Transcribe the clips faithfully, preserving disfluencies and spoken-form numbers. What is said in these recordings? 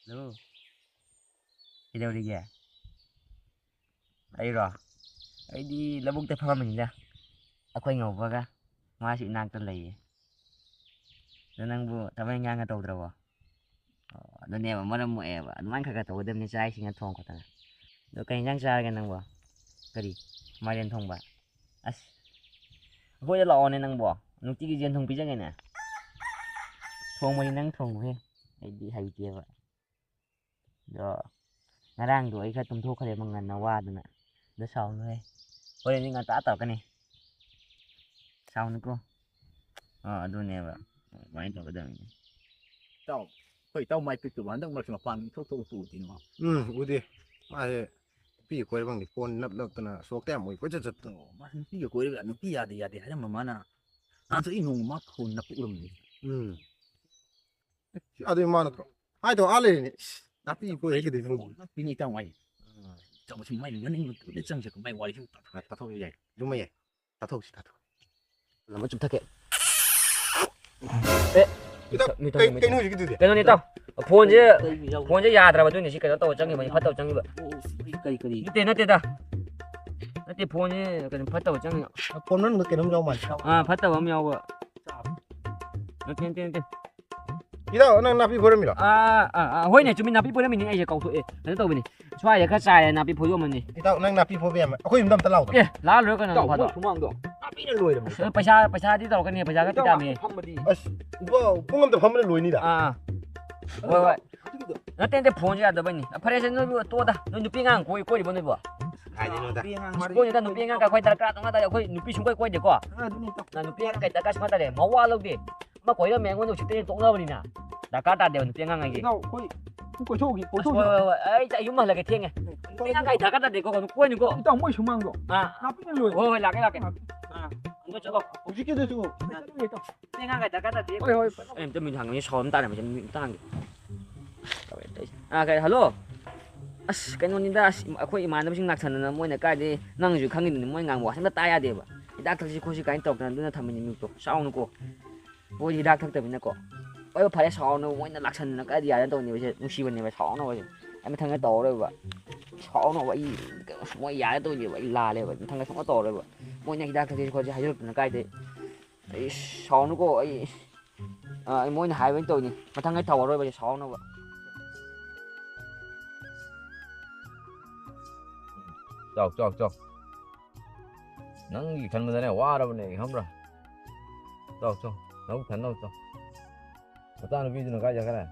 Hello. ꯀꯩꯗꯧꯔꯤꯒꯦ? ꯑꯩꯔꯣ? ꯑꯩꯗꯤ ꯂꯧꯕꯨꯛꯇ ꯐꯝꯃꯝꯃꯤꯅꯤꯗ꯫ ꯑꯩꯈꯣꯏ ꯉꯧꯕꯒ꯫ ꯃꯥꯁꯨ ꯏꯅꯥꯛꯇ ꯂꯩꯌꯦ꯫ ꯑꯗꯣ ꯅꯪꯕꯨ ꯊꯕꯛ ꯏꯪꯈꯥꯡꯒ ꯇꯧꯗ꯭ꯔꯕꯣ? ꯑꯣ, ꯑꯗꯨꯅꯦꯕ, ꯃꯔꯝ ꯃꯣꯛꯑꯦꯕ꯫ ꯑꯗꯨꯃꯥꯏꯅ ꯈꯔ ꯈꯔ ꯇꯧꯒꯗꯕꯅꯤ, ꯆꯥꯛ ꯏꯁꯤꯡꯒ ꯊꯣꯡ ꯈꯣꯠꯇꯅ꯫ ꯑꯗꯣ ꯀꯩ ꯏꯟꯖꯥꯡ ꯆꯥꯔꯒꯦ ꯅꯪꯕꯣ? ꯀꯔꯤ? ꯃꯥꯏꯔꯦꯟ ꯊꯣꯡꯕ? ꯑꯁ, ꯑꯩꯈꯣꯏꯗ ꯂꯥꯛꯑꯣꯅꯦ ꯅꯪꯕꯣ꯫ ꯅꯨꯡꯇꯤꯒꯤ ꯌꯦꯟ ꯊꯣꯡ ꯄꯤꯖꯒꯦꯅꯦ꯫ ꯊꯣꯡꯕꯗꯤ ꯅꯪ ꯊꯣꯡꯉꯨꯍꯦ꯫ ꯑꯩꯗꯤ ꯍꯩꯇꯦꯕ꯫ ꯑꯗꯣ ꯉꯔꯥꯡꯗꯣ ꯑꯩ ꯈꯔ ꯇꯨꯝꯊꯣꯛꯈ꯭ꯔꯦꯕ ꯉꯟꯅ ꯋꯥꯗꯅ꯫ ꯑꯗꯣ ꯁꯥꯎꯅꯨꯍꯦ꯫ ꯍꯣꯔꯦꯟꯗꯤ ꯉꯟꯇꯥ ꯇꯧꯔꯛꯀꯅꯤ꯫ ꯁꯥꯎꯅꯨꯀꯣ꯫ ꯑꯥ, ꯑꯗꯨꯅꯦꯕ꯫ ꯑꯗꯨꯃꯥꯏꯅ ꯇꯧꯒꯗꯕꯅꯤ꯫ ꯏꯇꯥꯎ, ꯑꯩꯈꯣꯏ ꯏꯇꯥꯎ ꯃꯥꯏ ꯄꯤꯛꯇꯨꯕ ꯍꯟꯗꯛ ꯃꯔꯛꯁꯤ ꯃꯄꯥꯟ ꯊꯣꯛ ꯊꯣꯛ ꯎꯗꯦꯅꯦ꯫ ꯎꯝ, ꯎꯗꯦ꯫ ꯃꯥꯁꯦ ꯅꯨꯄꯤ ꯀꯣꯏꯔ ꯈꯪꯗꯦ, ꯐꯣꯟ ꯅꯞ ꯅꯞꯇꯅ ꯁꯣꯛꯇ ꯌꯥꯝ ꯑꯣꯏ ꯀꯣꯏꯆꯠ ꯆꯠꯇꯅ꯫ ꯑꯣ, ꯃꯥꯁꯦ ꯅꯨꯄꯤꯒ ꯀꯣꯏꯔꯒ ꯅꯨꯄꯤ ꯌꯥꯗꯦ ꯌꯥꯗꯦ ꯍꯥꯏꯔꯝꯕ ꯃꯥꯅ꯫ ꯅꯍꯥꯟꯁꯨ ꯑꯩ ꯅꯣꯡꯃ ꯃꯥ ꯐꯣꯟ ꯅꯞꯄ ꯎꯔꯝꯃꯤ꯫ ꯎꯝ꯫ ꯑꯗꯨ ꯃꯥ ꯅꯠꯇ꯭ꯔꯣ? ꯍꯥꯏꯗꯣ ꯑꯥ ꯂꯩꯔꯦꯅꯦ꯫ ꯏꯁ, ꯅꯥꯄꯤ ꯐꯣꯏ ꯍꯦꯛꯀꯗꯣꯏ ꯐꯣꯟ꯫ ꯅꯨꯄꯤꯅꯤ ꯏꯇꯥꯎ ꯃꯥꯏ꯫ ꯎꯝ꯫ ꯏꯇꯥꯎ ꯃꯁꯤ ꯃꯥꯏ ꯃꯅꯤꯡ ꯃꯇꯨꯡꯗ ꯆꯪꯁꯦ ꯃꯥꯏ ꯋꯥꯔꯤꯁꯤ ꯇꯥꯊꯣꯛ-꯫ ꯇꯥꯊꯣꯛ ꯌꯥꯏ꯫ ꯑꯗꯨꯃ ꯌꯥꯏ꯫ ꯇꯥꯊꯣꯛꯁꯤ, ꯇꯥꯊꯣꯛ꯫ ꯑꯃ ꯆꯨꯞꯊꯛꯀꯦ꯫ ꯑꯦ, ꯏꯇꯥꯎ, ꯃꯤ ꯊꯝꯃꯦ, ꯀꯩ-, ꯃꯤ ꯀꯩꯅꯣ ꯊꯝꯃꯦ꯫ ꯍꯧꯖꯤꯛꯀꯤꯗꯨꯗꯤ? ꯀꯩꯅꯣꯅꯦ, ꯏꯇꯥꯎ? ꯐꯣꯟꯁꯦ, ꯀꯔꯤ ꯌꯥꯎꯒꯦ? ꯐꯣꯟꯁꯦ ꯌꯥꯗ꯭ꯔꯕ, ꯑꯗꯨꯏꯅꯦ ꯁꯤ ꯀꯩꯅꯣ ꯇꯧꯕ ꯆꯪꯈꯤꯕꯅꯤ, ꯐꯠꯇꯕ ꯆꯪꯈꯤꯕ꯫ ꯑꯣ, ꯑꯣ, ꯀꯔꯤ, ꯀꯔꯤ? ꯅꯠꯇꯦ, ꯅꯠꯇꯦꯗ꯫ ꯅꯠꯇꯦ, ꯐꯣꯟꯁꯦ ꯀꯩꯅꯣ ꯐꯠꯇꯕ ꯆꯪꯉꯤ꯫ ꯐꯣꯟ ꯃꯅꯨꯡꯗ ꯀꯩꯅꯣꯝ ꯌꯥꯎ ꯃꯥꯜꯂꯦ꯫ ꯑꯥ, ꯐꯠꯇꯕ ꯑꯃ ꯌꯥꯎꯕ꯫ ꯅꯠꯇꯦ, ꯅꯠꯇꯦ, ꯅꯠꯇꯦ꯫ ꯏꯇꯥꯎ, ꯅꯪ ꯅꯥꯄꯤ ꯐꯣꯏꯔꯝꯃꯤꯔꯣ? ꯑꯥ, ꯑꯥ, ꯑꯥ, ꯍꯣꯏꯅꯦ, ꯆꯨꯝꯃꯤ, ꯅꯥꯄꯤ ꯐꯣꯏꯔꯝꯃꯤꯅꯤ, ꯑꯩꯁꯦ ꯀꯥꯎꯊꯣꯛꯑꯦ꯫ ꯀꯩꯅꯣ ꯇꯧꯕꯅꯤ, ꯁ꯭ꯋꯥꯏꯗ ꯈꯔ ꯆꯥꯏꯔꯦ, ꯅꯥꯄꯤ ꯐꯣꯏꯗꯣꯛꯑꯝꯕꯅꯤ꯫ ꯏꯇꯥꯎ, ꯅꯪ ꯅꯥꯄꯤ ꯐꯣꯏꯕ ꯌꯥꯝ, ꯑꯩꯈꯣꯏ ꯌꯨꯝꯗ ꯑꯝꯇ ꯂꯥꯛꯑꯣꯗꯅ꯫ ꯑꯦ, ꯂꯥꯛꯑ ꯂꯣꯏꯔꯦ ꯀꯩꯅꯣ, ꯏꯇꯥꯎ, ꯅꯣꯡ ꯐꯥꯗꯣꯛ꯫ ꯃꯣꯏ ꯁꯨꯃꯥꯡꯗꯣ ꯅꯥꯄꯤꯅ ꯂꯣꯏꯔꯝꯃꯦ꯫ ꯑꯁ, ꯄꯩꯁꯥ, ꯄꯩꯁꯥꯗꯤ ꯇꯧꯔꯛꯀꯅꯤ, ꯄꯩꯁꯥ ꯈꯔ ꯏꯇꯥꯎ, ꯄꯤꯇꯥꯃꯤ꯫ ꯐꯝꯕꯗꯤ꯫ ꯑꯁ, ꯏꯕꯣ, ꯄꯨꯡ ꯑꯃꯗ ꯐꯝꯕꯅ ꯂꯣꯏꯅꯤꯗ꯫ ꯑꯥ, ꯑꯥ꯫ ꯍꯣꯏ, ꯍꯣꯏ꯫ ꯅꯠꯇꯦ, ꯅꯠꯇꯦ, ꯐꯣꯟꯁꯦ ꯌꯥꯗꯕꯩꯅꯤ꯫ ꯐꯔꯦꯁꯦ, ꯅꯣꯏꯕꯨ ꯇꯣꯛꯑꯣꯗ꯫ ꯅꯣꯏ ꯅꯨꯄꯤ ꯑꯉꯥꯡ ꯀꯣꯏ-, ꯀꯣꯏꯔꯤꯕꯣ ꯅꯣꯏꯕꯣ? ꯀꯥꯏꯗꯩꯅꯣꯗ? ꯑꯁ, ꯀꯣꯏꯅꯤꯗ, ꯅꯨꯄꯤ ꯑꯉꯥꯡ ꯀ ꯑꯩꯈꯣꯏ ꯗꯔꯀꯥꯔ ꯇꯧꯅ ꯇꯥꯔꯦ꯫ ꯑꯩꯈꯣꯏ ꯅꯨꯄꯤ ꯁꯨꯡꯀꯣꯏ ꯀꯣꯏꯗꯦꯀꯣ꯫ ꯑ, ꯑꯗꯨꯅꯤ ꯏꯇꯥꯎ꯫ ꯅ ꯅꯨꯄꯤ ꯑꯉꯥꯡ ꯀꯩ ꯗꯔꯀꯥꯔ ꯁꯨꯡꯇꯥ ꯇꯥꯗꯦ꯫ ꯃꯋꯥ ꯂꯧꯗꯦ꯫ ꯑꯃ ꯀꯣꯏꯔꯝꯃꯦ, ꯑꯩꯉꯣꯟꯗ ꯎꯁꯤꯠꯇꯦ, ꯇꯣꯛꯅꯕꯅꯤꯅ꯫ ꯗꯔꯀꯥꯔ ꯇꯥꯗꯦꯕ ꯅꯨꯄꯤ ꯑꯉꯥꯡ ꯍꯥꯏꯁꯦ꯫ ꯏꯇꯥꯎ, ꯑꯩꯈꯣꯏ ꯁꯨꯝ ꯀꯣꯏꯊꯣꯛꯎꯈꯤ, ꯑꯁ, ꯍꯣꯏ, ꯀꯣꯏꯊꯣꯛꯎꯈꯤ꯫ ꯍꯣꯏ, ꯍꯣꯏ꯫ ꯑꯩ, ꯑꯩ ꯌꯨꯝ ꯍꯜꯂꯒꯦ, ꯊꯦꯡꯉꯦ꯫ ꯏꯇꯥꯎ, ꯅꯨꯄꯤ ꯑꯉꯥꯡ ꯀꯩ ꯗꯔꯀꯥꯔ ꯇꯥꯗꯦꯀꯣ, ꯑꯗꯨꯝ ꯀꯣꯏꯅꯤꯀꯣ꯫ ꯏꯇꯥꯎ, ꯃꯣꯏ ꯁꯨꯃꯥꯡꯗꯣ꯫ ꯑꯥ꯫ ꯅꯥꯄꯤꯅ ꯂꯣꯏꯔꯦ꯫ ꯍꯣꯏ, ꯍꯣꯏ, ꯂꯥꯛꯀꯦ, ꯂꯥꯛꯀꯦ꯫ ꯑꯥ꯫ ꯑꯥ, ꯑꯗꯨ ꯆꯠꯂꯣ꯫ ꯍꯧꯖꯤꯛꯀꯤꯗꯨꯁꯨ꯫ ꯑꯥ꯫ ꯅꯨꯄꯤ ꯑꯉꯥꯡ ꯀꯩ ꯗꯔꯀꯥꯔ ꯇꯥꯗꯦ꯫ ꯍꯣꯏ, ꯍꯣꯏ꯫ ꯑꯩ ꯑꯝꯇ ꯃꯤꯅꯤꯠ ꯍꯥꯡꯒꯦ, ꯁꯥꯎꯟ ꯑꯝꯇ ꯍꯥꯡꯒꯦ꯫ ꯇꯧꯔꯦ, ꯇꯧꯔꯤꯁꯦ꯫ ꯑꯥ, ꯀꯩ, ꯍꯜꯂꯣ? ꯑꯁ, ꯀꯩꯅꯣꯅꯤꯗ, ꯑꯁ, ꯑꯩꯈꯣꯏ ꯏꯃꯥꯟꯅꯕꯁꯤꯡ ꯂꯥꯛꯁꯟꯗꯅ ꯃꯣꯏꯅ ꯀꯥꯏꯗꯩ, ꯅꯪꯁꯨ ꯈꯪꯉꯤꯗꯨꯅꯤ, ꯃꯣꯏ ꯉꯥꯡꯕ ꯋꯥꯁꯦ ꯑꯝꯇ ꯇꯥ ꯌꯥꯗꯦꯕ꯫ ꯍꯤꯗꯥꯛ ꯊꯛꯁꯤ ꯈꯣꯠꯁꯤ ꯀꯥꯏꯅ ꯇꯧꯔꯛꯇꯅ ꯑꯗꯨꯅ ꯊꯝꯃꯤꯅꯤ ꯃꯤꯠꯇꯣ꯫ ꯁꯥꯎꯅꯨꯀꯣ꯫ ꯃꯣꯏꯗꯤ ꯍꯤꯗꯥꯛ ꯊꯛꯇꯕꯅꯤꯅꯀꯣ꯫ ꯑꯩ ꯐꯔꯦ, ꯁꯥꯎꯅꯨ, ꯃꯣꯏꯅ ꯂꯥꯛꯁꯟꯗꯅ ꯀꯥꯏꯗ ꯌꯥꯗꯅ ꯇꯧꯅꯦꯕ, ꯁꯦ ꯅꯨꯡꯁꯤꯕꯅꯦꯕ, ꯁꯥꯎꯅꯕ ꯁꯦ꯫ ꯑꯩ ꯃꯊꯪꯗ ꯇꯧꯔꯔꯣꯏꯕ꯫ ꯁꯥꯎꯅꯕ ꯑꯩ, ꯀꯩꯅꯣ, ꯃꯣꯏ ꯌꯥꯗꯅ ꯇꯧꯅꯦꯕ, ꯑꯩ ꯂꯥꯜꯂꯦꯕ, ꯃꯊꯪꯗ ꯁꯨꯡꯇꯧ ꯇꯧꯔꯔꯣꯏꯕ꯫ ꯃꯣꯏꯅ ꯍꯤꯗꯥꯛ ꯊꯛꯁꯤ ꯈꯣꯠꯁꯤ ꯍꯥꯏꯖꯤꯜꯂꯛꯇꯅ ꯀꯥꯏꯗꯩ꯫ ꯑꯩ ꯁꯥꯎꯅꯨꯀꯣ, ꯑꯩ, ꯑ, ꯑꯩ ꯃꯣꯏꯅ ꯍꯥꯏꯕ ꯑꯣꯏꯅ ꯇꯧꯅꯤ, ꯃꯊꯪꯗ ꯇꯧꯔꯔꯣꯏꯕ, ꯑꯩ ꯁꯥꯎꯅꯕ꯫ ꯆꯥꯎ, ꯆꯥꯎ, ꯆꯥꯎ꯫ ꯅꯪꯒꯤ ꯈꯟꯕꯗꯅꯦ ꯋꯥꯔꯕꯅꯦ ꯑꯩ, ꯈꯪꯕ꯭ꯔꯥ? ꯆꯥꯎ, ꯆꯥꯎ꯫ ꯅꯕꯨꯛ ꯊꯟꯅꯕ ꯆꯥꯎ꯫ ꯃꯆꯥꯅꯨꯄꯤꯗꯨꯅ ꯀꯥꯏ ꯆꯠꯈ꯭ꯔꯦ?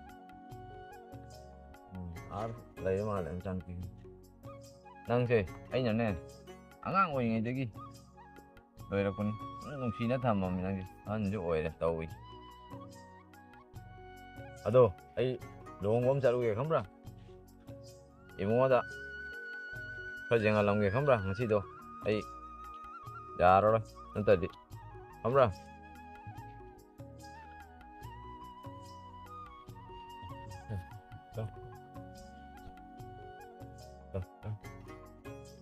ꯎꯝ, ꯑꯥ ꯂꯩꯔ ꯃꯥꯜꯂꯦ ꯃꯆꯥꯅꯨꯄꯤ꯫ ꯅꯪꯁꯦ ꯑꯩꯅꯅꯦ ꯑꯉꯥꯡ ꯑꯣꯏꯔꯤꯉꯩꯗꯒꯤ ꯂꯣꯏꯔꯛꯄꯅꯤ꯫ ꯅꯪ ꯅꯨꯡꯁꯤꯅ ꯊꯝꯃꯕꯅꯤ ꯅꯪꯁꯦ꯫ ꯑꯍꯟꯁꯨ ꯑꯣꯏꯔꯦ ꯇꯧꯏ꯫ ꯑꯗꯣ ꯑꯩ ꯂꯨꯍꯣꯡꯕ ꯑꯃ ꯆꯠꯂꯨꯒꯦ ꯈꯪꯕ꯭ꯔꯥ? ꯏꯕꯨꯡꯉꯣꯗ ꯈꯔ ꯌꯦꯡꯍꯜꯂꯝꯒꯦ ꯈꯪꯕ꯭ꯔꯥ? ꯉꯁꯤꯗꯣ ꯑꯩ ꯌꯥꯔꯔꯣꯏ ꯅꯠꯇ꯭ꯔꯗꯤ, ꯈꯪꯕ꯭ꯔꯥ?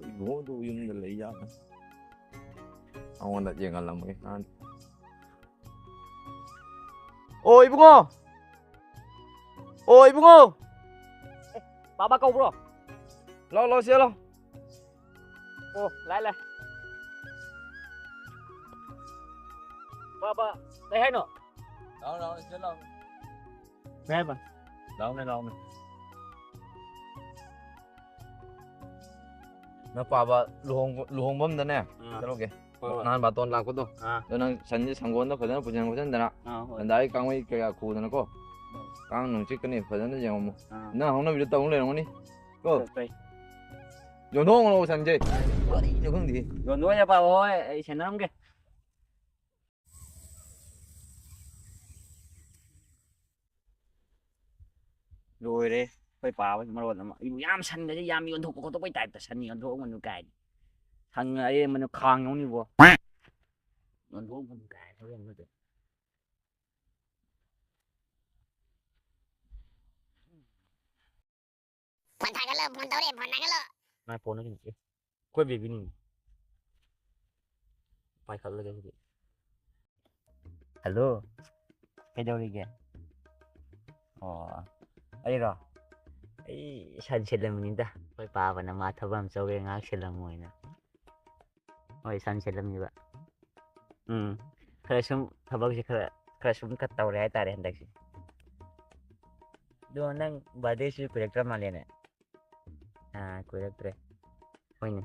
ꯏꯕꯨꯡꯉꯣꯗꯨ ꯌꯨꯝꯗ ꯂꯩ ꯌꯥꯕ꯫ ꯃꯉꯣꯟꯗ ꯌꯦꯡꯍꯜꯂꯝꯃꯒꯦ ꯅꯍꯥꯟ꯫ ꯑꯣ ꯏꯕꯨꯡꯉꯣ! ꯑꯣ ꯏꯕꯨꯡꯉꯣ! ꯕꯥꯕꯥ ꯀꯧꯕ꯭ꯔꯣ? ꯂꯥꯎ, ꯂꯥꯎ, ꯆꯦꯜꯂꯣ꯫ ꯑꯣ, ꯂꯥꯏ, ꯂꯥꯏ꯫ ꯕꯥꯕꯥ, ꯀꯩ ꯍꯥꯏꯅꯣ? ꯂꯥꯎ, ꯂꯥꯎ, ꯆꯦꯜꯂꯣ꯫ ꯀꯩ ꯍꯥꯏꯕ? ꯂꯥꯎꯅꯦ, ꯂꯥꯎꯅꯦ꯫ ꯅꯄꯥꯕ ꯂꯨꯍꯣꯡꯕ-, ꯂꯨꯍꯣꯡꯐꯝꯗꯅꯦ ꯑꯥ꯫ ꯆꯠꯂꯨꯒꯦ꯫ ꯍꯣꯏ, ꯍꯣꯏ꯫ ꯅꯍꯥꯟ ꯕꯥꯇꯣꯟ ꯂꯥꯛꯄꯗꯣ꯫ ꯑꯥ꯫ ꯑꯗꯣ ꯅꯪ ꯁꯟꯁꯦ ꯁꯪꯒꯣꯟꯗ ꯐꯖꯅ ꯄꯨꯁꯤꯟ ꯈꯣꯠꯆꯟꯗꯅ꯫ ꯑꯥ, ꯍꯣꯏ꯫ ꯂꯟꯗꯥꯏ ꯀꯥꯡꯃꯩ ꯀꯩꯀꯥ ꯈꯨꯗꯅꯀꯣ꯫ ꯍꯣꯏ꯫ ꯀꯥꯡ ꯅꯨꯡꯁꯤꯠꯀꯅꯤ ꯐꯖꯅ ꯌꯦꯡꯉꯝꯃꯨ꯫ ꯑꯥ꯫ ꯅꯪ ꯍꯧꯅꯕꯤꯗ ꯇꯧ ꯂꯩꯔꯝꯒꯅꯤ꯫ ꯀꯣ꯫ ꯍꯣꯏ, ꯍꯣꯏ꯫ ꯌꯣꯟꯊꯣꯛꯑꯝꯃꯣ ꯁꯟꯁꯦ꯫ ꯀꯔꯤꯅꯣ ꯈꯪꯗꯦ꯫ ꯌꯣꯟꯊꯣꯛꯑꯣꯏ, ꯄꯥꯕ ꯍꯣꯏ, ꯑꯩ ꯁꯦꯟꯅꯔꯝꯒꯦ꯫ ꯂꯣꯏꯔꯦ꯫ ꯑꯩꯈꯣꯏ ꯄꯥꯕꯁꯤ ꯃꯔꯣꯟ ꯑꯃ꯫ ꯑꯩꯕꯨ ꯌꯥꯝ ꯁꯟꯒꯁꯦ ꯌꯥꯝ ꯌꯣꯟꯊꯣꯛꯄ ꯈꯣꯠꯇꯣꯛꯄꯩ ꯇꯥꯏꯞꯇ ꯁꯟ ꯌꯣꯟꯊꯣꯛꯑꯝꯒꯅꯨ ꯀꯥꯏꯅ꯫ ꯁꯟ ꯑꯔꯦꯝꯕꯅ ꯈꯥꯡ ꯌꯧꯅꯤꯕꯣ꯫ ꯌꯣꯟꯊꯣꯛꯑꯝꯒꯅꯨ ꯀꯥꯏꯅ ꯍꯣꯔꯦꯟ ꯅꯠꯇꯦ꯫ ꯐꯣꯟ ꯊꯥꯒꯠꯂꯣ, ꯐꯣꯟ ꯇꯧꯔꯦ, ꯐꯣꯟ ꯊꯥꯒꯠꯂꯣ꯫ ꯃꯥꯏ ꯐꯣꯟ ꯅꯠꯇꯦ, ꯑꯩꯈꯣꯏ ꯕꯦꯕꯤꯅꯤ꯫ ꯄꯥꯏꯈꯠꯂꯒꯦ ꯍꯧꯖꯤꯛ꯫ ꯍꯜꯂꯣ, ꯀꯩꯗꯧꯔꯤꯒꯦ? ꯑꯣ, ꯑꯩꯔꯣ? ꯑꯩ ꯁꯟ ꯁꯤꯠꯂꯝꯕꯅꯤꯗ꯫ ꯑꯩꯈꯣꯏ ꯄꯥꯕꯅ ꯃꯥ ꯊꯕꯛ ꯑꯃ ꯆꯧꯒꯦ ꯉꯥꯏꯍꯥꯛ ꯁꯤꯜꯂꯝꯃꯣꯏꯅ꯫ ꯍꯣꯏ, ꯁꯟ ꯁꯤꯠꯂꯝꯃꯤꯕ꯫ ꯎꯝ, ꯈꯔ ꯁꯨꯝ ꯊꯕꯛꯁꯦ ꯈꯔ, ꯈꯔ ꯁꯨꯝ ꯈꯔ ꯇꯧꯔꯦ ꯍꯥꯏꯇꯥꯔꯦ ꯍꯟꯗꯛꯁꯦ꯫ ꯑꯗꯣ ꯅꯪ ꯕꯥꯔꯗꯦꯁꯨ ꯀꯨꯏꯔꯛꯇ꯭ꯔ ꯃꯥꯜꯂꯦꯅꯦ? ꯑꯥ, ꯀꯨꯏꯔꯛꯇ꯭ꯔꯦ꯫ ꯍꯣꯏꯅꯦ,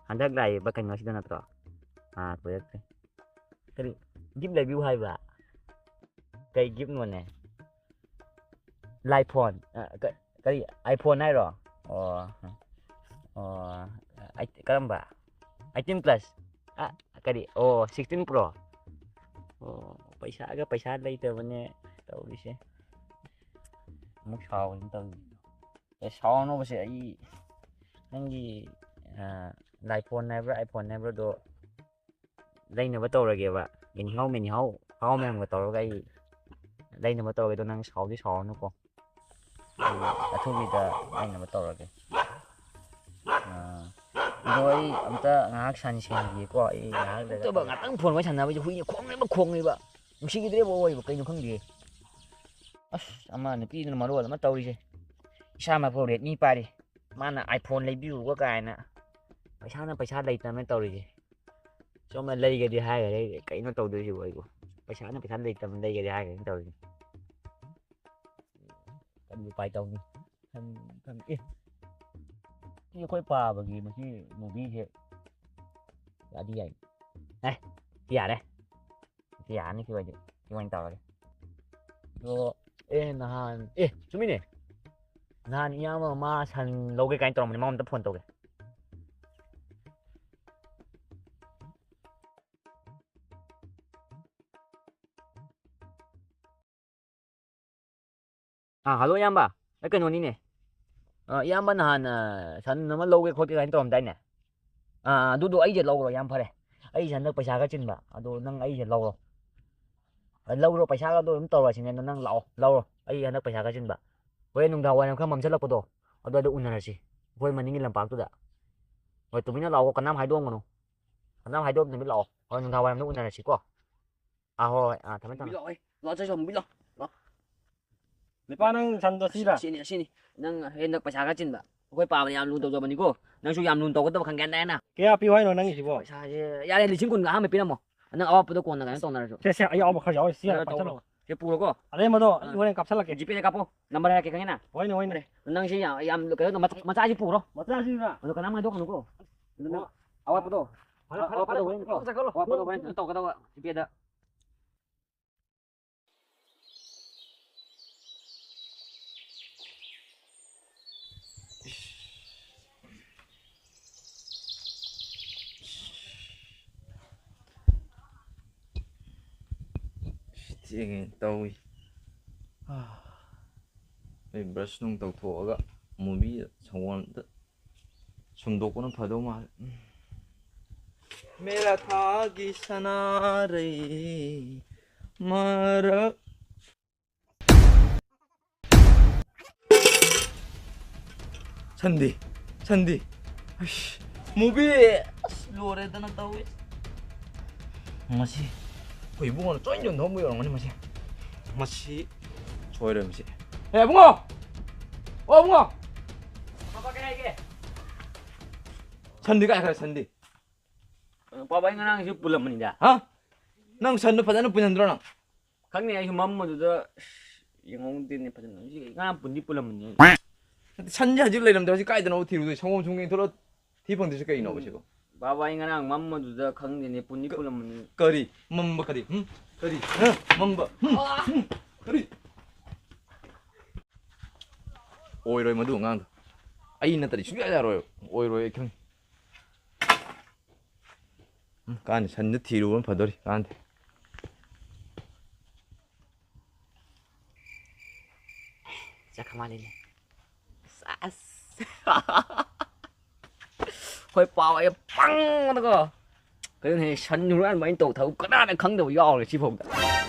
ꯍꯟꯗꯛ ꯂꯥꯛꯏꯕ ꯀꯩꯅꯣꯁꯤꯗ ꯅꯠꯇ꯭ꯔꯣ? ꯑꯥ, ꯀꯨꯏꯔꯛꯇ꯭ꯔꯦ꯫ ꯀꯔꯤ ꯒꯤꯐ ꯂꯩꯕꯤꯌꯨ ꯍꯥꯏꯕ? ꯀꯩ ꯒꯤꯐꯅꯣꯅꯦ? ꯂꯥꯏꯐꯣꯟ? ꯑ, ꯀ-, ꯀꯔꯤ, ꯑꯥꯏꯐꯣꯟ ꯍꯥꯏꯔꯣ? ꯑꯣ, ꯑꯣ, ꯑꯩꯠ-, ꯀꯔꯝꯕ? Eighteen plus? ꯑ, ꯀꯔꯤ? ꯑꯣ, ꯁꯤꯛꯁꯇꯤꯟ ꯄ꯭ꯔꯣ? ꯑꯣ, ꯄꯩꯁꯥꯒ ꯄꯩꯁꯥ ꯂꯩꯇꯕꯅꯦ ꯇꯧꯔꯤꯁꯦ꯫ ꯑꯃꯨꯛ ꯁꯥꯎꯔꯤꯅꯦ ꯇꯧꯔꯤꯁꯦ꯫ ꯑꯦ, ꯁꯥꯎꯔꯅꯨꯕꯁꯦ, ꯑꯩ ꯅꯪꯒꯤ, ꯑ, ꯂꯥꯏꯐꯣꯟ ꯍꯥꯏꯕ꯭ꯔꯥ, ꯑꯥꯏꯐꯣꯟ ꯍꯥꯏꯕ꯭ꯔꯥꯗꯣ ꯂꯩꯅꯕ ꯇꯧꯔꯒꯦꯕ꯫ ꯑꯦꯅꯤꯍꯥꯎ ꯃꯦꯅꯤꯍꯥꯎ, ꯍꯥꯎ ꯃꯌꯥꯝꯒ ꯇꯧꯔꯒ ꯑꯩ ꯂꯩꯅꯕ ꯇꯧꯔꯒꯦ꯫ ꯑꯗꯣ ꯅꯪ ꯁꯥꯎꯗꯤ ꯁꯥꯎꯔꯅꯨꯀꯣ꯫ ꯑꯩ ꯑꯊꯨꯕꯤꯗ ꯂꯩꯅꯕ ꯇꯧꯔꯒꯦ꯫ ꯑꯥ, ꯑꯗꯣ ꯑꯩ ꯑꯝꯇ ꯉꯥꯏꯍꯥꯛ ꯁꯟ ꯁꯦꯡꯈꯤꯒꯦꯀꯣ꯫ ꯑꯩ ꯉꯥꯏꯍꯥꯛ ꯂꯩꯔꯒ ꯅꯠꯇꯕ, ꯇꯧꯔꯒꯦ꯫ ꯉꯥꯛꯇꯪ ꯐꯣꯟ ꯋꯥꯔꯤ ꯁꯥꯟꯅꯕꯁꯦ ꯍꯨꯏꯅ ꯈꯣꯡꯉꯦꯕ, ꯈꯣꯡꯉꯦꯕ꯫ ꯅꯨꯡꯁꯤꯈꯤꯗ꯭ꯔꯦꯕ ꯑꯣꯏꯕ, ꯀꯩꯅꯣ ꯈꯪꯗꯦ꯫ ꯑꯁ, ꯑꯃ ꯅꯨꯄꯤꯗꯨꯅ ꯃꯔꯣꯜ ꯑꯃ ꯇꯧꯔꯤꯁꯦ꯫ ꯏꯁꯥꯃꯛꯐꯥꯎ ꯔꯦꯗꯃꯤ ꯄꯥꯏꯔꯤ꯫ ꯃꯥꯅ ꯑꯥꯏꯐꯣꯟ ꯂꯩꯕꯤꯌꯨꯒ ꯀꯥꯏꯅ꯫ ꯄꯩꯁꯥꯅ ꯄꯩꯁꯥ ꯂꯩꯇꯕꯅ ꯇꯧꯔꯤꯁꯦ꯫ ꯁꯣꯝꯗ ꯂꯩꯒꯦꯗꯤ ꯍꯥꯏꯈ꯭ꯔꯦ, ꯀꯩꯅꯣ ꯇꯧꯗꯣꯏꯁꯤꯕꯨ ꯑꯩꯕꯨ? ꯄꯩꯁꯥꯅ ꯄꯩꯁꯥ ꯂꯩꯇꯕꯅ ꯂꯩꯒꯦꯗꯤ ꯍꯥꯏꯈ꯭ꯔꯦꯅ ꯇꯧꯔꯤꯁꯦ꯫ ꯀꯔꯤ ꯎꯄꯥꯏ ꯇꯧꯅꯤ? ꯈꯪ-, ꯈꯪ-, ꯑꯦ꯫ ꯁꯤ ꯑꯩꯈꯣꯏ ꯄꯥꯕꯒꯤ ꯃꯁꯤ ꯃꯨꯚꯤꯁꯦ ꯌꯥꯗꯤ ꯌꯥꯏ꯫ ꯑꯦ, ꯁꯤ ꯌꯥꯔꯦ꯫ ꯁꯤ ꯌꯥꯔꯅꯤ, ꯁꯤ ꯑꯣꯏꯗꯤ꯫ ꯁꯤ ꯑꯣꯏꯅ ꯇꯧꯔꯒꯦ꯫ ꯑꯗꯣ, ꯑꯦ, ꯅꯍꯥꯟ, ꯑꯦ, ꯆꯨꯝꯃꯤꯅꯦ꯫ ꯅꯍꯥꯟ ꯏꯌꯥꯝꯕ ꯑꯃ ꯁꯟ ꯂꯧꯒꯦ ꯀꯥꯏꯅ ꯇꯧꯔꯝꯕꯅꯤ, ꯃꯉꯣꯟꯗ ꯐꯣꯟ ꯇꯧꯒꯦ꯫ ꯑꯥ, ꯍꯜꯂꯣ, ꯏꯌꯥꯝꯕ꯫ ꯑꯩ ꯀꯩꯅꯣꯅꯤꯅꯦ꯫ ꯑꯥ, ꯏꯌꯥꯝꯕ ꯅꯍꯥꯟ, ꯑꯥ, ꯁꯟ ꯑꯃ ꯂꯧꯒꯦ ꯈꯣꯠꯀꯦ ꯀꯥꯏꯅ ꯇꯧꯔꯝꯗꯥꯏꯅꯦ? ꯑꯥ, ꯑꯗꯨꯗꯣ ꯑꯩꯁꯦ ꯂꯧꯔꯣ, ꯌꯥꯝ ꯐꯔꯦ꯫ ꯑꯩꯁꯦ ꯍꯟꯗꯛ ꯄꯩꯁꯥ ꯈꯔ ꯆꯤꯟꯕ, ꯑꯗꯣ ꯅꯪ ꯑꯩꯁꯦ ꯂꯧꯔꯣ꯫ ꯑꯥ, ꯂꯧꯔꯣ, ꯄꯩꯁꯥꯒꯗꯣ ꯑꯗꯨꯝ ꯇꯧꯔꯁꯤꯅꯦ, ꯑꯗꯣ ꯅꯪ ꯂꯥꯛꯑꯣ, ꯂꯧꯔꯣ꯫ ꯑꯩ ꯍꯟꯗꯛ ꯄꯩꯁꯥ ꯈꯔ ꯆꯤꯟꯕ꯫ ꯍꯣꯔꯦꯟ ꯅꯨꯡꯗꯥꯡ ꯋꯥꯏꯔꯝ ꯈꯔ ꯃꯝꯁꯤꯜꯂꯛꯄꯗꯣ, ꯑꯗꯨꯋꯥꯏꯗ ꯎꯅꯔꯁꯤ, ꯑꯩꯈꯣꯏ ꯃꯅꯤꯡꯒꯤ ꯂꯝꯄꯥꯛꯇꯨꯗ꯫ ꯍꯣꯏ, ꯇꯨꯃꯤꯟꯅ ꯂꯥꯛꯑꯣ, ꯀꯅꯥꯝ ꯍꯥꯏꯗꯣꯛꯑꯝꯒꯅꯨ꯫ ꯀꯅꯥꯝ ꯍꯥꯏꯗꯣꯛꯑꯝꯗꯕꯤ ꯂꯥꯛꯑꯣ꯫ ꯍꯣꯔꯦꯟ ꯅꯨꯡꯗꯥꯡ ꯋꯥꯏꯔꯝꯗ ꯎꯅꯔꯁꯤꯀꯣ꯫ ꯑꯥ, ꯍꯣꯏ, ꯍꯣꯏ, ꯑꯥ, ꯊꯝꯃꯦ, ꯊꯝꯃꯦ꯫ ꯂꯥꯛꯑꯣ, ꯂꯥꯛꯑꯣ, ꯆꯠꯁꯤ, ꯂꯥꯛꯑꯣ꯫ ꯅꯨꯄꯥ, ꯅꯪ ꯁꯟꯗꯣ ꯁꯤꯔꯥ? ꯁꯤꯅꯤ, ꯁꯤꯅꯤ꯫ ꯅꯪ ꯍꯟꯗꯛ ꯄꯩꯁꯥ ꯈꯔ ꯆꯤꯟꯕ꯫ ꯑꯩꯈꯣꯏ ꯄꯥꯕꯅ ꯌꯥꯝ ꯂꯨꯅ ꯇꯧꯖꯕꯅꯤꯀꯣ꯫ ꯅꯪꯁꯨ ꯌꯥꯝ ꯂꯨꯅ ꯇꯧꯒꯗꯕ ꯈꯪꯒꯦ ꯍꯥꯏꯅ꯫ ꯀꯌꯥ ꯄꯤꯌꯨ ꯍꯥꯏꯅꯣ ꯅꯪꯒꯤꯁꯤꯕꯣ? ꯄꯩꯁꯥꯁꯦ ꯌꯥꯔꯦ, ꯂꯤꯁꯤꯡ ꯀꯨꯟꯒ ꯑꯍꯥꯟꯕ ꯄꯤꯔꯝꯃꯣ꯫ ꯅꯪ ꯑꯋꯥꯠꯄꯗꯣ ꯀꯣꯟꯅ ꯀꯩꯅꯣ ꯇꯧꯅꯔꯁꯨ꯫ ꯁꯦ, ꯁꯦ, ꯑꯩ ꯑꯌꯥꯎꯕ ꯈꯔ ꯌꯥꯎꯔꯤ, ꯁꯤ ꯍꯥꯟꯅ ꯀꯩꯅꯣ ꯇꯧꯔꯣ꯫ ꯄꯥꯏꯁꯜꯂꯣ꯫ ꯁꯤ ꯄꯨꯔꯣꯀꯣ꯫ ꯑꯔꯦꯝꯕꯗꯣ ꯑꯩ ꯑꯥ꯫ ꯍꯣꯔꯦꯟ ꯀꯥꯞꯁꯜꯂꯛꯀꯦ꯫ ꯖꯤꯄꯦꯗ ꯀꯥꯞꯄꯣ꯫ ꯅꯝꯕꯔ ꯍꯥꯏꯔꯛꯀꯦ, ꯈꯪꯉꯦꯅ? ꯍꯣꯏꯅꯦ, ꯍꯣꯏꯅꯦ꯫ ꯅꯪꯁꯦ ꯌꯥꯝ, ꯌꯥꯝ ꯀꯩꯅꯣ ꯇꯧ-, ꯃꯆꯥ-, ꯃꯆꯥꯁꯤ ꯄꯨꯔꯣ꯫ ꯃꯆꯥꯁꯤꯔꯥ? ꯑꯗꯣ ꯀꯅꯥꯝ ꯍꯥꯏꯗꯣꯛꯀꯅꯨꯀꯣ꯫ ꯑꯗꯨ ꯅꯪ ꯑꯣ꯫ ꯑꯋꯥꯠꯄꯗꯣ꯫ ꯐꯔꯦ, ꯐꯔꯦ, ꯑꯋꯥꯠꯄꯗꯣ ꯐꯔꯦ, ꯍꯣꯔꯦꯟ ꯀꯣ꯫ ꯆꯠꯈ꯭ꯔꯣ, ꯆꯠꯈ꯭ꯔꯣ꯫ ꯑꯋꯥꯠꯄꯗꯣ ꯍꯣꯔꯦꯟ ꯀꯩꯅꯣ ꯇꯧꯒꯗꯕ ꯖꯤꯄꯦꯗ꯫ ꯊꯦꯡꯉꯦ ꯇꯧꯏ꯫ ꯑꯥ꯫ ꯑꯩ ꯕ꯭ꯔꯁ ꯅꯨꯡ ꯇꯧꯊꯣꯛꯑꯒ ꯃꯨꯚꯤ ꯁꯪꯒꯣꯝ ꯑꯝꯇ ꯁꯨꯝꯗꯣꯛꯄꯅ ꯐꯗꯧ ꯃꯥꯜꯂꯦ꯫ ꯎꯝ꯫ ꯃꯦꯔꯥ ꯊꯥꯒꯤ ꯁꯅꯥꯔꯩ ꯃꯔꯛ꯫ ꯁꯟꯗꯤ, ꯁꯟꯗꯤ꯫ ꯑꯁ, ꯃꯨꯕꯤ꯫ ꯑꯁ, ꯂꯣꯏꯔꯦꯗꯅ ꯇꯧꯏ꯫ ꯃꯁꯤ ꯑꯩꯈꯣꯏ ꯏꯕꯨꯡꯉꯣꯅ ꯆꯣꯏꯅ ꯌꯣꯟꯊꯣꯛꯑꯝꯕ ꯑꯣꯏꯔꯝꯒꯅꯤ ꯃꯁꯤ꯫ ꯃꯁꯤ ꯁꯣꯏꯔꯣꯏ ꯃꯁꯤ꯫ ꯑꯦ, ꯏꯕꯨꯡꯉꯣ! ꯑꯣ, ꯏꯕꯨꯡꯉꯣ! ꯄꯥꯄꯥ, ꯀꯩ ꯍꯥꯏꯒꯦ? ꯁꯟꯗꯤ ꯀꯥꯏ ꯈꯔ ꯁꯟꯗꯤ? ꯄꯥꯄꯥ, ꯑꯩ ꯉꯔꯥꯡꯁꯨ ꯄꯨꯜꯂꯝꯕꯅꯤꯗ꯫ ꯍꯥ? ꯅꯪ ꯁꯟꯗꯣ ꯐꯖꯅ ꯄꯨꯟꯍꯟꯗ꯭ꯔꯣ ꯅꯪ? ꯈꯪꯗꯦ, ꯑꯩꯁꯨ ꯃꯝꯕꯗꯨꯗ, ꯑꯁ, ꯌꯦꯡꯍꯧꯗꯦꯅꯦ ꯐꯖꯅ꯫ ꯍꯧꯖꯤꯛ ꯉꯔꯥꯡ ꯄꯨꯟꯗꯤ ꯄꯨꯜꯂꯝꯕꯅꯤ꯫ ꯁꯟꯁꯦ ꯍꯧꯖꯤꯛ ꯂꯩꯔꯝꯗ꯭ꯔꯦ, ꯍꯧꯖꯤꯛ ꯀꯥꯏꯗꯅꯣ ꯊꯤꯔꯨꯗꯣꯏ? ꯁꯪꯒꯣꯝ ꯁꯨꯝ ꯌꯦꯡꯊꯣꯛꯂꯛꯑꯣ, ꯊꯤ ꯐꯪꯗ꯭ꯔꯤꯁꯦ ꯀꯩꯅꯣꯕ ꯁꯤꯕꯣ? ꯕꯥꯕꯥ, ꯑꯩ ꯉꯔꯥꯡ ꯃꯝꯕꯗꯨꯗ ꯈꯪꯗꯦꯅꯦ, ꯄꯨꯟꯗꯤ ꯀ-, ꯄꯨꯜꯂꯝꯕꯅꯤ꯫ ꯀꯔꯤ? ꯃꯝꯕ ꯀꯔꯤ? ꯍꯨꯝ? ꯀꯔꯤ? ꯍꯥ? ꯃꯝꯕ? ꯍꯨꯝ? ꯑꯥ! ꯍꯨꯝ? ꯀꯔꯤ? ꯑꯣꯏꯔꯣꯏ ꯃꯗꯨ ꯑꯉꯥꯡꯗꯣ꯫ ꯑꯩ ꯅꯠꯇ꯭ꯔꯗꯤ ꯁꯨꯡꯌꯥ ꯌꯥꯔꯣꯏ꯫ ꯑꯣꯏꯔꯣꯏ ꯑꯩ ꯈꯪꯉꯤ꯫ ꯎꯝ, ꯀꯥꯟꯗꯦ, ꯁꯟꯗ ꯊꯤꯔꯨꯕꯅ ꯐꯗꯣꯔꯤ, ꯀꯥꯟꯗꯦ꯫ ꯆꯠꯈ꯭ꯔ ꯃꯥꯜꯂꯦꯅꯦ꯫ ꯁꯥꯁ꯫ ꯑꯩꯈꯣꯏ ꯄꯥꯎ ꯑꯩ ꯄꯪꯕꯗꯀꯣ꯫ ꯀꯩꯅꯣꯅꯦ, ꯁꯟ ꯍꯨꯔꯥꯟꯕ ꯑꯩꯅ ꯇꯧ ꯊꯕꯛ ꯀꯅꯥꯅ ꯈꯪꯗꯕ ꯌꯥꯎꯔꯦ ꯁꯤꯐꯥꯎꯗ꯫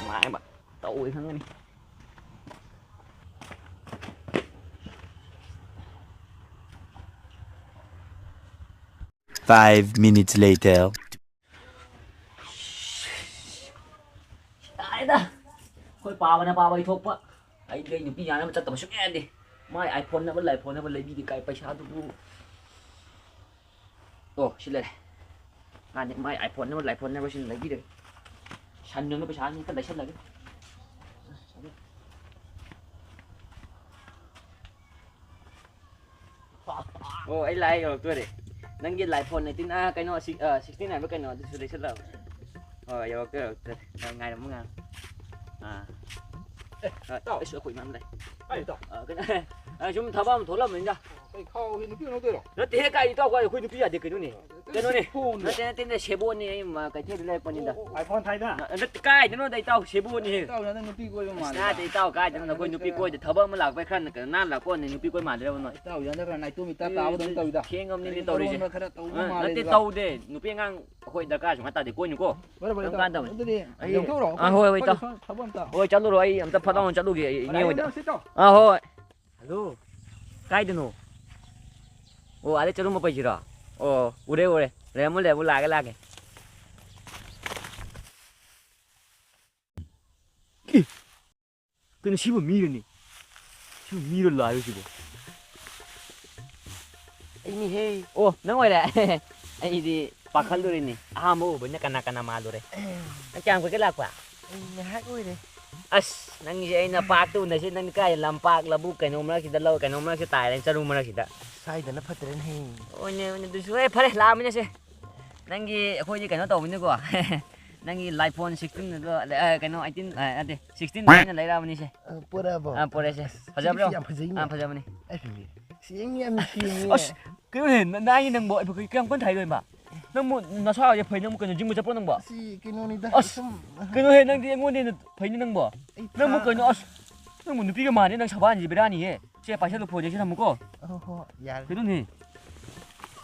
ꯃꯥꯏꯃ ꯇꯧꯋꯦ ꯈꯪꯒꯅꯤ꯫ Five minutes later. ꯌꯥꯔꯦꯗ꯫ ꯑꯩꯈꯣꯏ ꯄꯥꯕꯅ ꯄꯥꯕ ꯏꯊꯣꯛꯄ꯫ ꯑꯩꯗꯤ ꯑꯩ ꯅꯨꯄꯤ ꯌꯥꯅꯕ ꯆꯠꯇꯕ ꯁꯨꯡꯌꯥ ꯌꯥꯗꯦ꯫ ꯃꯥꯏ iPhone ꯅꯕ, iPhone ꯅꯕ ꯂꯩꯕꯤꯗꯦ꯫ ꯀꯥꯏ ꯄꯩꯁꯥꯗꯨꯕꯨ? ꯑꯣ, ꯁꯤ ꯂꯩꯔꯦ꯫ ꯃꯥꯅꯦ, ꯃꯥꯏ iPhone ꯅꯕ, iPhone ꯅꯕ ꯁꯤꯅ ꯂꯩꯕꯤꯔꯒꯦ꯫ ꯁꯟ ꯌꯣꯟꯕ ꯄꯩꯁꯥꯁꯤꯅ ꯈꯔ ꯂꯩꯁꯜꯂꯒꯦ꯫ ꯑꯣ, ꯑꯩ ꯂꯥꯛꯑꯦ, ꯌꯧꯔꯛꯇꯣꯔꯦ꯫ ꯅꯪꯒꯤ iPhone nineteen, ꯑꯥ, ꯀꯩꯅꯣ, ꯁꯤ-, ꯑꯥ, sixteen ꯍꯥꯏꯕ ꯀꯩꯅꯣ, ꯑꯗꯨꯁꯨ ꯂꯩꯁꯜꯂꯛꯑꯕ꯫ ꯑꯣ, ꯌꯧꯔꯛꯇꯣꯔꯦ, ꯌꯧꯔꯛꯇꯣꯔꯦ꯫ ꯉꯥꯏ-, ꯉꯥꯏꯔꯝꯃꯨ, ꯉꯥꯏꯔꯝꯃꯨ꯫ ꯑꯥ꯫ ꯑꯦ, ꯑꯥ, ꯏꯇꯥꯎ꯫ ꯑꯩꯁꯨ ꯑꯩꯈꯣꯏ ꯃꯌꯥꯝ ꯂꯩ꯫ ꯑꯥ, ꯏꯇꯥꯎ꯫ ꯑꯥ, ꯀꯩꯅꯣ, ꯑꯥ, ꯁꯨꯝ ꯊꯕꯛ ꯑꯃ ꯊꯣꯛꯂꯛꯑꯝꯕꯅꯤꯗ꯫ ꯀꯩ ꯈꯥꯎꯒꯤ ꯅꯨꯄꯤ ꯂꯧꯗꯣꯏꯔꯣ? ꯅꯠꯇꯦꯍꯦ, ꯀꯥꯏ ꯏꯇꯥꯎ, ꯀꯥꯏ ꯑꯩꯈꯣꯏ ꯅꯨꯄꯤ ꯌꯥꯗꯦ ꯀꯩꯅꯣꯅꯦ꯫ ꯀꯩꯅꯣꯅꯦ꯫ ꯐꯣꯟꯗꯣ꯫ ꯅꯠꯇꯦ, ꯅꯠꯇꯦ, ꯅꯠꯇꯦ, ꯁꯦꯕꯣꯠꯅꯦ, ꯑꯩ ꯃ-, ꯀꯩꯊꯦꯜꯗ ꯂꯩꯔꯛꯄꯅꯤꯗ꯫ ꯑꯣ, ꯑꯣ, ꯑꯣ꯫ iPhone ꯊꯥꯏꯗ? ꯅ-, ꯅꯠꯇꯦ, ꯀꯥꯏꯗꯅꯣꯗ ꯏꯇꯥꯎ, ꯁꯦꯕꯣꯠꯅꯦꯍꯦ꯫ ꯏꯇꯥꯎꯁꯦ ꯍꯟꯗꯛ ꯅꯨꯄꯤ ꯀꯣꯏꯕ ꯑꯁ, ꯃꯥꯜꯂꯦꯗ꯫ ꯅꯠꯇꯦ ꯏꯇꯥꯎ, ꯀꯥꯏꯗꯅꯣ ꯅꯈꯣꯏ ꯅꯨꯄꯤ ꯀꯣꯏꯗꯦ, ꯊꯕꯛ ꯑꯃ ꯂꯥꯛꯄꯩ ꯈꯔ ꯅ-, ꯀꯩꯅꯣ ꯅꯥꯟ ꯂꯥꯛꯄ ꯋꯥꯅꯤ, ꯅꯨꯄꯤ ꯀꯣꯏ ꯃꯥꯟꯗ꯭ꯔꯕ ꯅꯣꯏ꯫ ꯏꯇꯥꯎꯁꯦ ꯍꯟꯗꯛ ꯈꯔ ꯅꯥꯏꯇꯣꯝ ꯃꯤꯇꯥ ꯇꯥꯕꯗꯧꯅ ꯑꯗꯨ ꯇꯧꯋꯤꯗ꯫ ꯊꯦꯡꯉꯕꯅꯤꯅꯦ ꯀꯔꯤ ꯇꯧꯔꯤꯁꯦ꯫ ꯃꯔꯣꯟꯅꯣ ꯈꯔ ꯇꯧꯕ ꯑ, ꯃꯥꯜꯂꯦ ꯅꯠꯇꯦ, ꯏꯇꯥꯎ꯫ ꯇꯧꯗꯦ꯫ ꯅꯨꯄꯤ ꯑꯉꯥꯡ ꯑꯩꯈꯣꯏ ꯗꯔꯀꯥꯔ ꯁꯨꯡꯇꯥ ꯇꯥꯗꯦ, ꯀꯣꯏꯅꯨꯀꯣ꯫ ꯐꯔꯦ, ꯐꯔꯦ, ꯀꯔꯝ ꯏꯇꯥꯎ꯫ ꯀꯥꯟꯗ? ꯑꯗꯨꯗꯤ ꯑꯩ ꯌꯧꯊꯣꯛꯎꯔꯣ꯫ ꯑꯥ, ꯍꯣꯏ, ꯍꯣꯏ, ꯏꯇꯥꯎ꯫ ꯐꯔꯦ, ꯐꯔꯦ, ꯊꯕꯛ ꯑꯝꯇ꯫ ꯍꯣꯏ, ꯆꯠꯂꯨꯔꯣ, ꯑꯩ ꯑꯝꯇ ꯐꯠ ꯂꯥꯎꯅ ꯆꯠꯂꯨꯒꯦ, ꯑꯩ ꯏꯅꯦ ꯍꯣꯏꯗ꯫ ꯌꯧꯔꯁꯤ, ꯏꯇꯥꯎ꯫ ꯑꯥ, ꯍꯣꯏ, ꯍꯣꯏ꯫ ꯍꯜꯂꯣ, ꯀꯥꯏꯗꯅꯣ? ꯑꯣ, ꯑꯥꯗ ꯆꯔꯨ ꯃꯄꯩꯁꯤꯔꯣ? ꯑꯣ, ꯎꯔꯦ, ꯎꯔꯦ꯫ ꯂꯩꯔꯝꯃꯣ, ꯂꯩꯔꯝꯃꯣ, ꯂꯥꯛꯑꯒꯦ, ꯂꯥꯛꯑꯒꯦ꯫ ꯏ! ꯀꯩꯅꯣ, ꯁꯤꯕꯨ ꯃꯤꯔꯅꯦ? ꯁꯤꯕꯨ ꯃꯤꯔꯣ ꯂꯥꯏꯔꯣ ꯁꯤꯕꯨ? ꯑꯩꯅꯤꯍꯦ꯫ ꯑꯣ, ꯅꯪ ꯑꯣꯏꯔꯦ? ꯑꯩꯗꯤ ꯄꯥꯈꯠꯂꯨꯔꯦꯅꯦ꯫ ꯑꯍꯥꯟꯕ ꯎꯕꯅꯤꯅ ꯀꯅꯥ ꯀꯅꯥ ꯃꯥꯜꯂꯨꯔꯦ꯫ ꯅꯪ ꯀꯌꯥꯝ ꯀꯨꯏꯔꯦ ꯂꯥꯛꯄ? ꯑꯩ ꯉꯥꯏꯍꯥꯛ ꯑꯣꯏꯔꯦ꯫ ꯑꯁ, ꯅꯪꯁꯦ ꯑꯩꯅ ꯄꯥꯛꯇ ꯎꯅꯁꯦ, ꯅꯪꯗꯤ ꯀꯥꯏ ꯂꯝꯄꯥꯛ, ꯂꯧꯕꯨꯛ, ꯀꯩꯅꯣ ꯃꯔꯛꯁꯤꯗ ꯂꯧ, ꯀꯩꯅꯣ ꯃꯔꯛꯁꯤꯗ ꯇꯥꯏꯔꯦ, ꯆꯔꯨ ꯃꯔꯛꯁꯤꯗ꯫ ꯁ꯭ꯋꯥꯏꯗꯅ ꯐꯠꯇ꯭ꯔꯦꯅꯦꯍꯦ꯫ ꯍꯣꯏꯅꯦ, ꯍꯣꯏꯅꯦ, ꯑꯗꯨꯁꯨ꯫ ꯍꯣꯏ, ꯐꯔꯦ, ꯂꯥꯛꯑꯃꯤꯅꯁꯦ꯫ ꯅꯪꯒꯤ, ꯑꯩꯈꯣꯏꯗꯤ ꯀꯩꯅꯣ ꯇꯧꯕꯅꯤꯀꯣ꯫ ꯅꯪꯒꯤ iPhone sixteen ꯑꯗꯣ, ꯑ, ꯀꯩꯅꯣ, eighteen, ꯑ, ꯅꯠꯇꯦ, sixteen ꯑꯩꯅ ꯂꯩꯔꯛꯑꯕꯅꯤꯁꯦ꯫ ꯑ, ꯄꯣꯔꯛꯑꯕꯣ? ꯑ, ꯄꯣꯔꯛꯑꯦꯁꯦ꯫ ꯑꯁ, ꯐꯖꯕ꯭ꯔꯣ? ꯁꯤꯗꯤ ꯌꯥꯝ ꯐꯖꯩꯅꯦ꯫ ꯑ, ꯐꯖꯕꯅꯤ꯫ ꯑꯩ ꯐꯖꯩ꯫ ꯁꯤ ꯌꯦꯡ ꯌꯥꯝ ꯅꯨꯡꯁꯤꯌꯦ꯫ ꯑꯁ, ꯀꯩꯅꯣꯅꯦ, ꯅ-, ꯅꯥꯏꯅꯦ ꯅꯪꯕꯣ? ꯑꯩ ꯀꯌꯥꯝ ꯀꯟꯅ ꯊꯥꯏꯗꯣꯏꯕ? ꯅꯪꯕꯨ ꯅꯁꯥꯁꯦ ꯐꯩ, ꯅꯪꯕꯨ ꯀꯩꯅꯣ, ꯖꯤꯝꯒ ꯆꯠꯄ꯭ꯔꯣ ꯅꯪꯕꯣ? ꯁꯤ ꯀꯩꯅꯣꯅꯤꯗ, ꯑꯁ, ꯁꯨꯝ꯫ ꯀꯩꯅꯣꯍꯦ, ꯅꯪꯗꯤ ꯑꯩꯉꯣꯟꯗ ꯍꯦꯟꯅ ꯐꯩꯅꯦ ꯅꯪꯕꯣ꯫ ꯑꯩ ꯅꯪꯕꯨ ꯊꯥ- ꯀꯩꯅꯣ, ꯑꯁ, ꯅꯪꯕꯨ ꯅꯨꯄꯤꯒ ꯃꯥꯟꯗꯦ, ꯅꯪ ꯁꯕꯥꯟꯁꯤ ꯕꯦꯔꯥꯅꯤꯍꯦ꯫ ꯁꯦ, ꯄꯥꯏꯁꯜꯂꯨ, ꯐꯣꯟꯁꯦ, ꯁꯤ ꯊꯝꯃꯨꯀꯣ꯫ ꯑꯣ, ꯍꯣ, ꯌꯥꯔꯦ꯫ ꯀꯩꯅꯣꯅꯦ?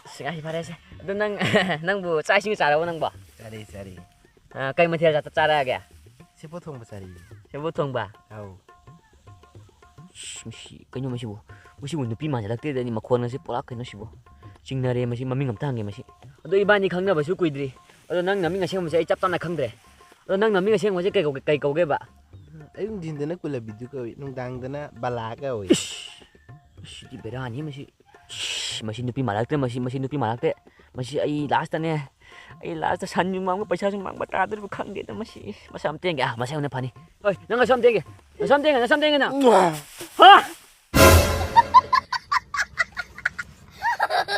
ꯑꯁ, ꯉꯥꯏ ꯐꯔꯦꯁꯦ꯫ ꯑꯗꯣ ꯅꯪ, ꯅꯪꯕꯨ ꯆꯥꯛ ꯏꯁꯤꯡ ꯆꯥꯔꯕꯣ ꯅꯪꯕꯣ? ꯆꯥꯔꯦ, ꯆꯥꯔꯦ꯫ ꯑ, ꯀꯩ ꯃꯊꯦꯜ ꯆꯥ-, ꯆꯥꯔꯛꯑꯒꯦ? ꯁꯦꯕꯣꯠ ꯊꯣꯡꯕ ꯆꯥꯔꯦ꯫ ꯁꯦꯕꯣꯠ ꯊꯣꯡꯕ? ꯑꯧ꯫ ꯑꯁ, ꯃꯁꯤ, ꯀꯩꯅꯣ ꯃꯁꯤꯕꯨ? ꯃꯁꯤꯕꯨ ꯅꯨꯄꯤ ꯃꯥꯟꯁꯤꯜꯂꯛꯇꯦꯗꯅꯤ, ꯃꯈꯣꯟ ꯑꯁꯤ ꯄꯨꯔꯥ ꯀꯩꯅꯣ ꯁꯤꯕꯨ꯫ ꯆꯤꯡꯅꯔꯦ ꯃꯁꯤ, ꯃꯃꯤꯡ ꯑꯝꯇ ꯍꯪꯒꯦ ꯃꯁꯤ꯫ ꯑꯗꯣ ꯏꯕꯥꯅꯤ ꯈꯪꯅꯕꯁꯨ ꯀꯨꯏꯗ꯭ꯔꯤ꯫ ꯑꯗꯣ ꯅꯪ ꯅꯃꯤꯡ ꯑꯁꯦꯡꯕꯁꯦ ꯑꯩ ꯆꯞ ꯆꯥꯅ ꯈꯪꯗ꯭ꯔꯦ꯫ ꯑꯗꯣ ꯅꯪ ꯅꯃꯤꯡ ꯑꯁꯦꯡꯕꯁꯦ ꯀꯩ ꯀꯧꯒꯦ, ꯀꯩ ꯀꯧꯒꯦꯕ? ꯑꯌꯨꯛ ꯅꯨꯡꯊꯤꯟꯗꯅ ꯀꯨꯂꯕꯤꯗꯨ ꯀꯧꯏ, ꯅꯨꯡꯗꯥꯡꯗꯅ ꯕꯂꯥ ꯀꯧꯏ꯫ ꯁꯤꯗꯤ ꯕꯦꯔꯥꯅꯤ ꯃꯁꯤ꯫ ꯃꯁꯤ ꯅꯨꯄꯤ ꯃꯥꯜꯂꯛꯇ꯭ꯔꯦ, ꯃꯁꯤ ꯃꯁꯤ ꯅꯨꯄꯤ ꯃꯥꯜꯂꯛꯇ꯭ꯔꯦ꯫ ꯃꯁꯤ ꯑꯩ ꯂꯥꯁꯇꯅꯦ, ꯑꯩ ꯂꯥꯁꯇ ꯁꯟꯁꯨ ꯃꯥꯡꯕ, ꯄꯩꯁꯥꯁꯨ ꯃꯥꯡꯕ ꯇꯥꯗꯣꯔꯤꯕ ꯈꯪꯗꯦꯗ꯫ ꯃꯁꯤ ꯃꯁꯝ ꯇꯦꯟꯒꯦ꯫ ꯑꯥ, ꯃꯁꯝꯅ ꯐꯅꯤ꯫ ꯍꯣꯏ, ꯅꯪ ꯃꯁꯝ ꯇꯦꯟꯒꯦ, ꯃꯁꯝ ꯇꯦꯟꯒꯦ, ꯅꯁꯝ ꯇꯦꯟꯒꯦ ꯅꯪ꯫ ꯍꯥ?